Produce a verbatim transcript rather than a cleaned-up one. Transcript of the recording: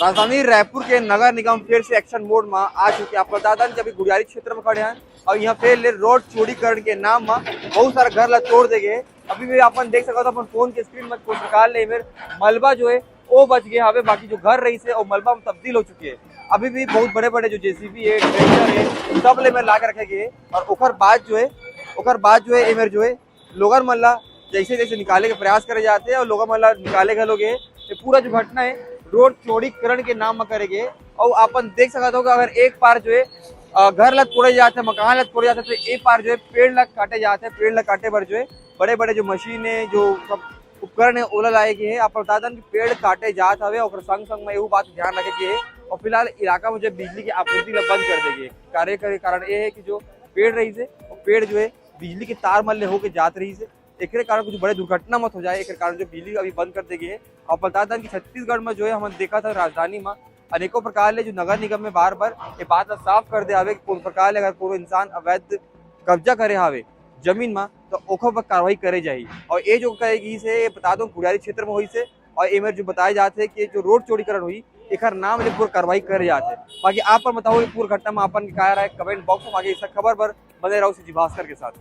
राजधानी रायपुर के नगर निगम फिर से एक्शन मोड में आ चुके हैं। आप बता दें कि अभी गुढ़ियारी क्षेत्र में खड़े हैं और यहाँ पे ले रोड चौड़ीकरण के नाम में बहुत सारा घर ला तोड़ दे गए। अभी भी अपन देख सकते हो अपन फोन के स्क्रीन में कोशिश कर ले, मलबा जो है वो बच गया हवे, बाकी जो घर रहिसे वो मलबा में तब्दील हो चुके हैं। अभी भी बहुत बड़े बड़े जो जेसीबी है, ट्रैक्टर है, सब ले में ला के रखे गए हैं। और ओकर बाद जो है ओकर बाद जो है एमेर जो है लोगन मन ला जैसे जैसे निकाले के प्रयास करे जाते हैं और लोगन मन ला निकाले घलो गए। ये पूरा जो घटना है रोड चौड़ीकरण के नाम में करे गए। और अपन देख सकत हो कि अगर एक पार जो है अ, घर ला तोड़े जाते हैं, मकान ला तोड़े जाते हैं, तो एक पार जो है पेड़ ला काटे जाते हैं। पेड़ ला काटे बर जो है बड़े बड़े जो मशीन है, जो सब उपकरण है, ओला लाए गए हैं। आप बता दें कि पेड़ काटे जात हवे और संग संग में यहू बात ध्यान रखे गए है। और फिलहाल इलाका में जो बिजली की आपूर्ति ला बंद कर दे गए। कार्य के कारण ये है कि जो पेड़ रहिसे और पेड़ जो है बिजली के तार मन ले होके जात रहिसे, एकरे कारण कुछ बड़े दुर्घटना मत हो जाए, एकरे कारण जो बिजली अभी बंद कर दे गए है। और बता दें कि छत्तीसगढ़ में जो है हम देखा था राजधानी में अनेकों प्रकार ले जो नगर निगम में बार बार ये बात ला साफ कर दे हवे कि कोनो प्रकार ले अगर कोनो इंसान अवैध कब्जा करे हवे जमीन में तो ओखर पर कार्रवाई करे जाही। और ये जो कहे गई से ये बता दो गुढ़ियारी क्षेत्र में हुई से और एमेर जो बताए जाते हैं कि जो रोड चौड़ीकरण हुई एकर नाम ले पूरा कार्रवाई करे जाते हैं। बाकी आप पर बताओ ये पूरा घटना में अपन के का राय, कमेंट बॉक्स में आगे इस खबर पर बने रहो सी भास्कर के साथ।